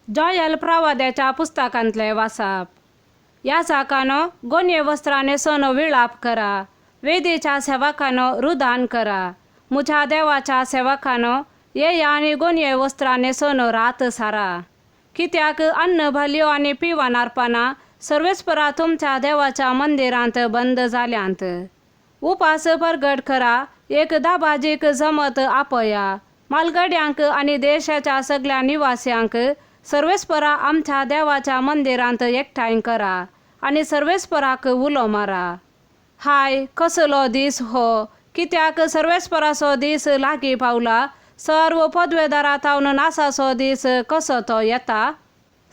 जॉयल प्रवाद्याच्या पुस्तकांतले वासाप. याजाकानो, गोनये वस्त्रां न्हेसोन विळाप करा, वेदीच्या सेवकानो, रुदान करा. मुझ्या देवाच्या सेवकानो, येया आनी गोनये वस्त्रां न्हेसोन रात सारा, कित्याक अन्न भालयो आनी पिवन आर्पणां सर्वेस्परा तुमच्या देवाच्या मंदिरांत बंद जाल्यांत. उपास परगट करा, एक दाबाजीक जमत आपया, म्हालगड्यांक आनी देशाच्या सगल्या निवास्यांक सर्वेस्परा आमच्या देवाच्या मंदिरांत एकठांय करा आनी सर्वेस्पराक उलो मारा. हाय, कसलो दीस हो! कित्याक सर्वेस्पराचो दीस लागीं पावला, सर्व पदवेदारा थावन नासाचो दीस कसो तो येता.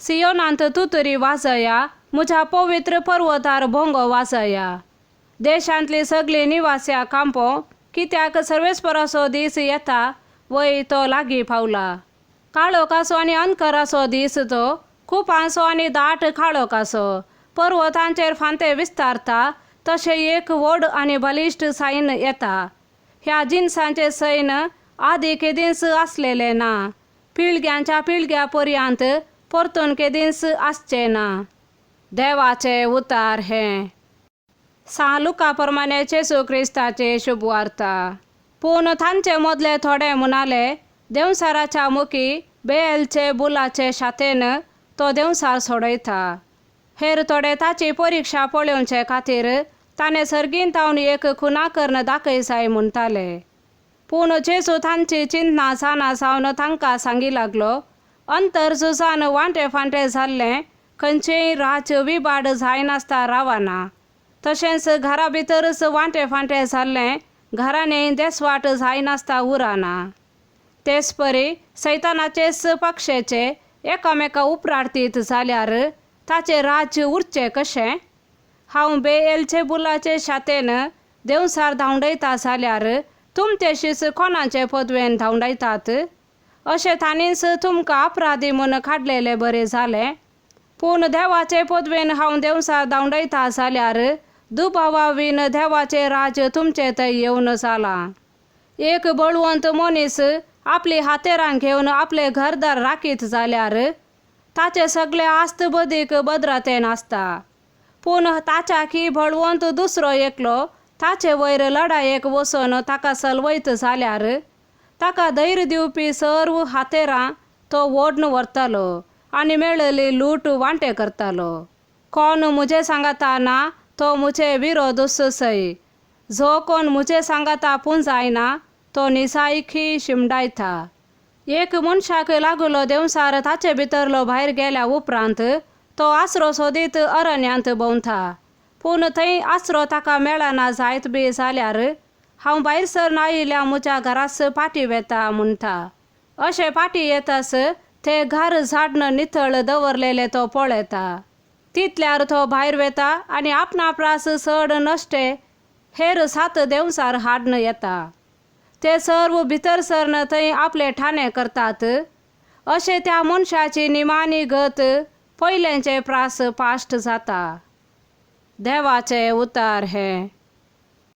सियोनांत तुतरी वाजया, म्हज्या पवित्र पर्वतार भोंगो वाजया. देशांतली सगळीं निवास्या कांपो, कित्याक सर्वेस्पराचो दीस येता, वय तो लागीं पावला. काळोखाचो आनी अंधकाराचो दीस तो, कुपांचो आनी दाट काळोखाचो. पर्वतांचेर फांते विस्तारता तशें एक व्हड आनी बलिश्ट सैन येता. ह्या जिनसांचें सैन आदी केदींच आसलेलें ना, पिळग्यांच्या पिळग्या पर्यंत परतून केदींच आसचें ना. देवाचें उतार हें. सां लुका प्रमाणे जेजू क्रिस्ताची शुभवार्ता. पूण तांचे मदले थोडे म्हणाले, देंवचाराच्या मुखी बेलचे बुलाचे शातेन तो देंवचार सोडयता. हेर थोडे ताची परिक्षा पळोवचे खातीर ताणें सर्गीन थावन एक खुना करून दाखय जाय म्हणटाले. पूण जेजू तांची चिंतना जाणा जावन तांकां सांगी लागलो, अंतर झुजान वांटे फांटे जाल्लें खंयचेंय राज्य विबाड जायनासता रावना. तशेंच घरा भितरच वांटे फांटे जाल्लें घरांनी देसवाट जायनासता उरना. तेच परी सैतानाचेच पक्षाचे एकामेका उपरार्तीत जाल्यार ताचें राज्य उरचें कशें? हांव बेएलचे बुलाचे शातेन देंवचार धांवडयता जाल्यार तुमचेशीच कोणाचे पदवेन धांवडयतात? अशें तांणीच तुमकां अपराधी म्हूण काडलेले बरें जालें. पूण देवाचे पदवेन हांव देंवचार धांवडयता जाल्यार दुबावा वीण देवाचें राज्य तुमचे थंय येवन जालां. एक बळवंत मनीस आपली हातेरां घेवन आपलें घरदार राखीत जाल्यार ताचे सगळे आस्त बदीक भद्रतेन आसता. पूण ताच्याकी बळवंत दुसरो एकलो ताचे वयर लडायेक वचून ताका सलवयत जाल्यार ताका धैर्य दिवपी सर्व हातेरां तो ओडून व्हरतालो आनी मेळिल्ली लूट वांटे करतालो. कोण म्हजे सांगाता ना तो म्हजे विरोध सय, जो कोण म्हजे सांगाता पुंजायना तो निसायकी शिमडायता. एक मनशाक लागलो देंवचार ताचे भितरलो भायर गेल्या उपरांत तो आसरो सोदीत अरण्यांत भोंवता. पूण थंय आसरो ताका मेळना जायत बी जाल्यार हांव भायर सरन आयिल्ल्या म्हज्या घराच फाटीं वेता म्हणटा. अशें फाटीं येताच ते घर झाडन नितळ दवरलेलें तो पळयता. तितल्यार तो भायर वेता आनी आपणा प्रास चड नश्टे हेर सात देंवचार हाडून येता. ते सर्व भितर सरन थंय आपले ठाणे करतात. अशें त्या मनशाची निमाणी गत पयलेंचे प्रास पाश्ट जाता. देवाचें उतार हें.